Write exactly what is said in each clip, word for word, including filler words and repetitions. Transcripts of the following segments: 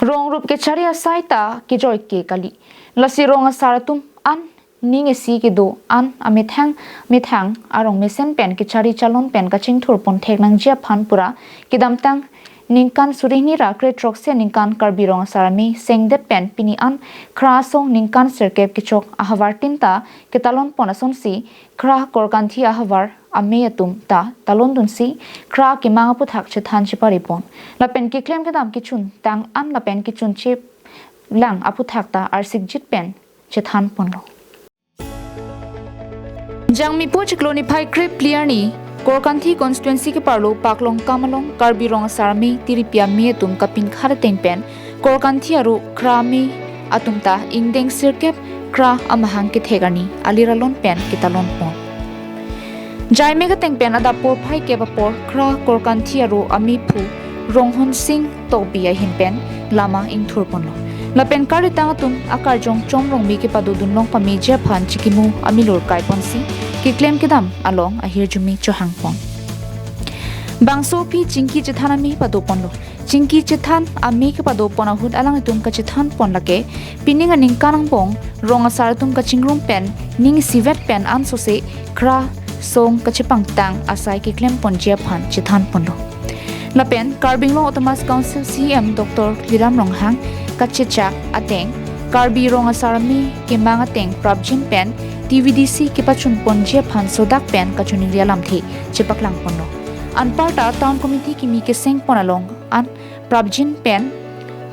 Rong rup kechari asai ta kejoike kali. Lasi rong asar atum an ning isi kedo an amethang methang arong mesen pen kechari chalon pen kachingthur pon thek nangji aphan pura kedamtang ningkan suri hini ra kre throksi aningkan Karbi Rong Asar Amei sengdet pen pini an khra asong ningkan sirkep kechok ahavar tin ta ketalon pon asonsi khra korkanthi ahavar amei atum ta talon dunsi khra kemang aputhak chethan chepari pon. Lapen keklem kedam kechun tang an lapen kechun chep lang aputhak ta arsikjit pen chethan ponlo. Jangmipo chiklo niphai krep phli arni Korkanthi constituency keparlo Paklongkam along Karbi Rong Asar Amei tiripi amei atum kapinkhat ateng pen korkanthi aro khra amei atum ta ingdeng sirkep khra amahang kethek arni alir alon pen ketalon pon. Jaime kateng pen adap porphai kep apor khra korkanthi aro amei phu Ronghonsing Tokbi ahin pen lama ingthur ponlo. Lapen karitang atum akarjong Chom Rongme kepado dunlong pameji aphan chikimu amilur kai ponsi keklem kedam along ahirjume chohang pon. Bangso aphi chingki chethan amei pado ponlo. Chingki chethan amei kepado pon ahut alanglitum kachethan pon lake pining aningkan angbong rong asar atum kachingrum pen ning isivet pen ansose khra song kachepangtang asai keklem ponji aphan chethan ponlo. Lapen Karbi Anglong Autonomous Council C E M Doctor Tuliram Ronghang kachechak ateng Karbi Rong Asar Amei kemang ateng prapjin pen T V D C kepachun ponji aphan sodak pen kachiningri alamthe chepaklang ponlo. Anparta Town Committee kimi keseng pon along an prapjin pen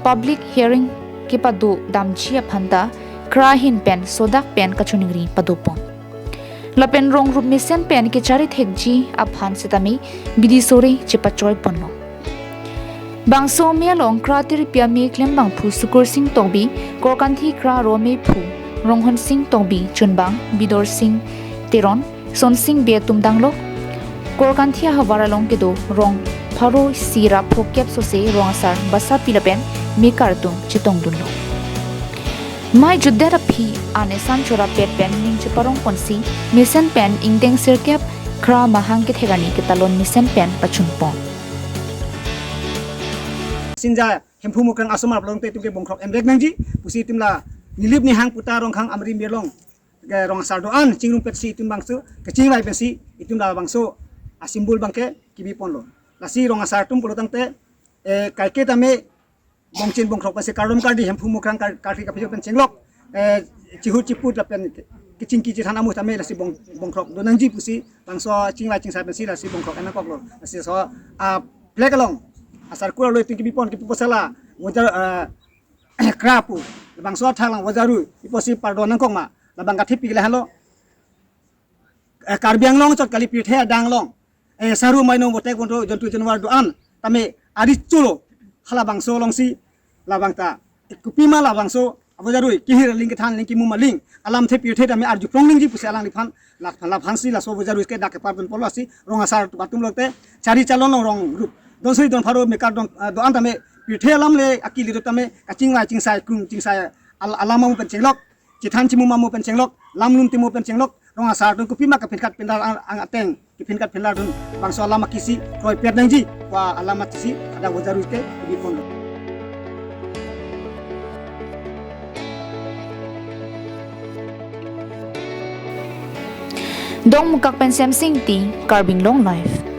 public hearing kepado damji aphan ta khra ahin pen sodak pen kachiningri pado pon. Lapen rong rup mesen pen kechari thekji aphan setame bidi sore chepachoi ponlo. Bangso amei along khra tiripi amei klembang phu Sukur Sing Tokbi, korkanthi khra aro amei phu Ronghonsing Tokbi, chunbang Bidorsing Teron, Sonsing Bey atum danglok korkanthi ahavar along kedo rong pharo isi ra phokep sose rong asar basapi lapen mekar atum chetong dunlo. Mei jutdet aphi an esan chorapet pen ning cheparong ponsi mesen pen ingdeng sirkep khra amahang kethek arni ketalon mesen pen pachun pon. Sinja Hemphu Mukrang asomar plong te itum ke bongkrok envek nangji pusi itum la Nilip Nihang Puta Rongkhang Amri Mirlong ke rong asar do-an chingrumpetsi itum bangso kechingvai pensi itum labangso a-symbol abangke kebi ponlo. Lasi rong asar atum pulo tangte, eh, kaike tame bongchin bongkrok pensi kardom kardi Hemphu Mukrang kar-, kardi kaphijo pen chenglok, eh, chihut chiput lapen kechingki chethan amu tame lasi bong-, bongkrok do nangji pusi bangso chingvai chingsai pensi lasi bongkrok en nangkoklo. Lasi so, ah, flag along asar kur alo itum kebi pon kipu pasala wajar, eh, khra pu. Bangso athak lang wajaru iposi pardon nangkok ma. Labang kathepi ke lahenlo. Eh, Karbi Anglong chot kali pirthe adang along, eh, saru maino botek bonto jontu janwar do-an tame ari chulo halabangso alongsi labang ta. Kopima labangso awajaru kehir aling kethan aling kimu aling alamthe pirthe tame arju plong nangji pusi alangliphan laphan laphansi laso awajaru ke dak kepardon ponlo. Lasi rong asar atum pulote chari chalon along rong rup don suri don pharo mekar don, eh, do-an tame pirthe alam le akili do tame kachingvai chingsai krung chingsai al-, alam amu pen chenglok, chethan chimu amu pen chenglok, lam lun timu pen chenglok, rong asar atum kopima kephinkhat phindar ang, ang ateng, kephinkhat phindar dun bangso alam akisi kroipet nangji pu alam akisi hadak awajaru ke kebi ponlo. Dongmukak pen Semsing Ingti, Karbi Anglong Live.